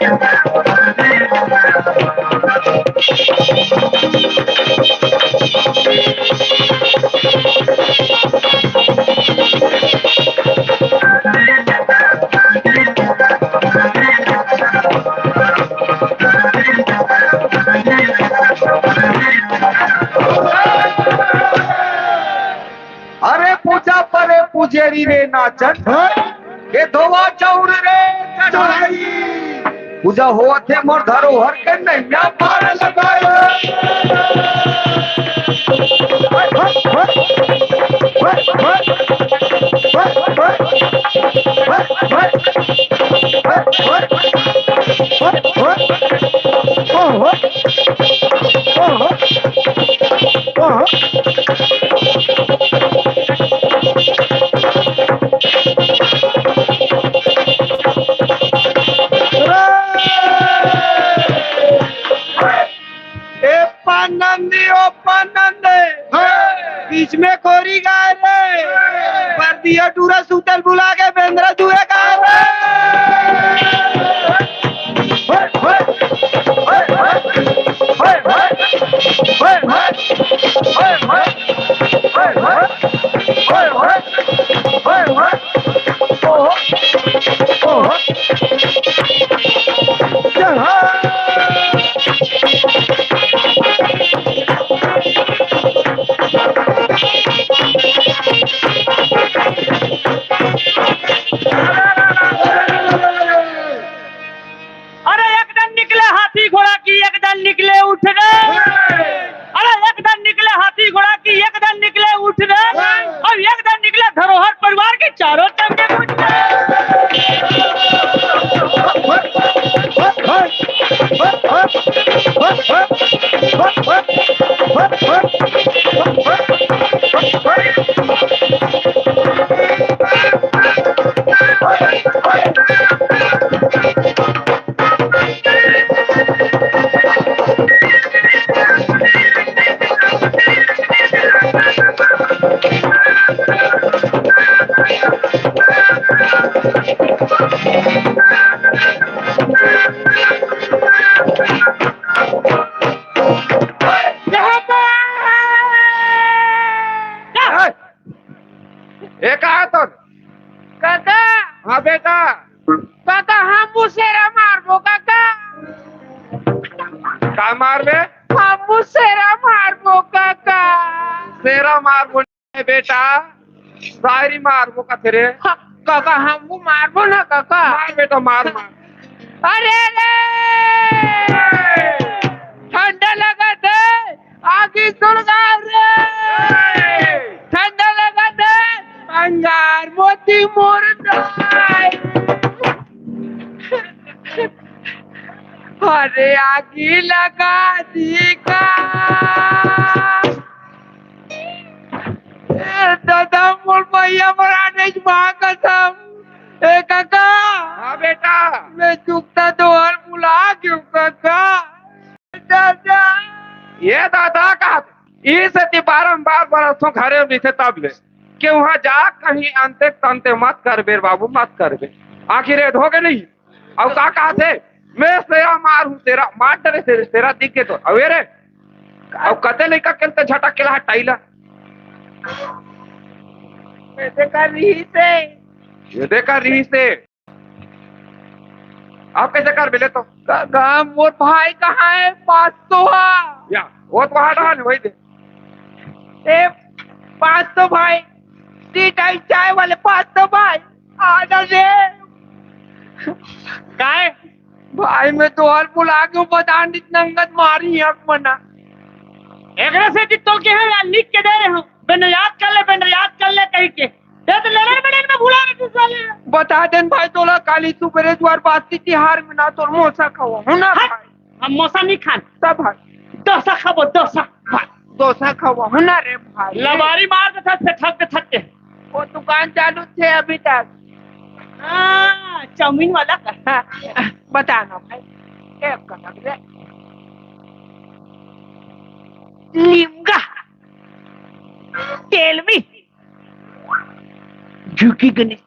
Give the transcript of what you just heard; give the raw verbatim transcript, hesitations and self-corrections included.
अरे पूजा परे पुजेरी रे नाचन, हाँ? के धोवा चाउर रे कढ़ाई। पूजा होवत हे मोर धरोहर के नैया पार लगाए। ए पान नंदी, ओ पान नंदे। हे। बीच में कोरी गाय रे। हे। परदिया टूरा सूतल बुला के बेंदरा दुए गाय रे। अरे एक दन निकले हाथी घोड़ा की, एक दन निकले ऊँट रे। अरे एक दन निकले हाथी घोड़ा की, एक दन निकले ऊँट रे। अब एक दन निकले धरोहर परिवार की, चारों तरफ के ऊँट रे। ए, का है तोर? काका। हाँ बेटा। काका, हमू शेरा मारबो काका। का मारबे? हमू शेरा मारबो काका। शेरा मारबो नहीं बेटा, शायरी मारबो कथे रे। हाँ, काका, हमू मारबो ना काका। मार बेटा, मार, मार। अरे रे, ठंडा लगत हे। आगी सुलगाव रे। ठंडा लगत हे। अंगार मोती मोर दाई। अरे आगी लगा दी का। ए दादा, मोर भैया मराने माँ कसम। ए काका। हाँ बेटा। मैं चुकता तो हर बुला क्यों काका? दादा। ये दादा का, ई सेती बारंबार बरसों घरे में रहिथे तब ले, कि वहाँ जा कहीं अंते तंते मत करबे रे बाबू, मत करबे। आखिर ये धोगे नहीं। अब का कहा थे, मैं शेरा मार हूँ, शेरा मार डरे, शेरा, शेरा दिख गए तो। अबे रे, अब कते लइका के ते झटक के ला हटाई ला। कैसे कर रही से? ये देखा रही से। आप कैसे कर मिले तो? का, का, मोर भाई कहाँ है? पाँच सौ हा। या, वो तो वहाँ रहा नहीं, वही दे। ए, पाँच सौ भाई, टी टाइम चाय वाले पाँच सौ भाई, आ जा रे। काय? भाई, मैं तो हर बुला के बता दी, नंगत मारी आँख मना। एकरे से कि तो के है यार, लिख के दे रहे हूँ, बेन याद कर ले, बेन याद कर ले कहीं के। ये तो लड़न बड़न में भुला रहे तू साले। बता देन भाई तोला, काली सुबेरे जुआर बास्ती तिहार में ना तोर मोसा खवा हूँ ना हट, भाई। हम मोसा नहीं खान। तब भाई। डोसा खाबो, डोसा। भाई, डोसा खवा हूँ ना रे भाई। लबारी मार दे थक, थक, थक के। वो दुकान चालू थे अभी तक। हाँ, चाउमीन वाला का। हाँ, बता ना भाई। एक कनक रे। लिमगा। Tell me. झुकी गणेश।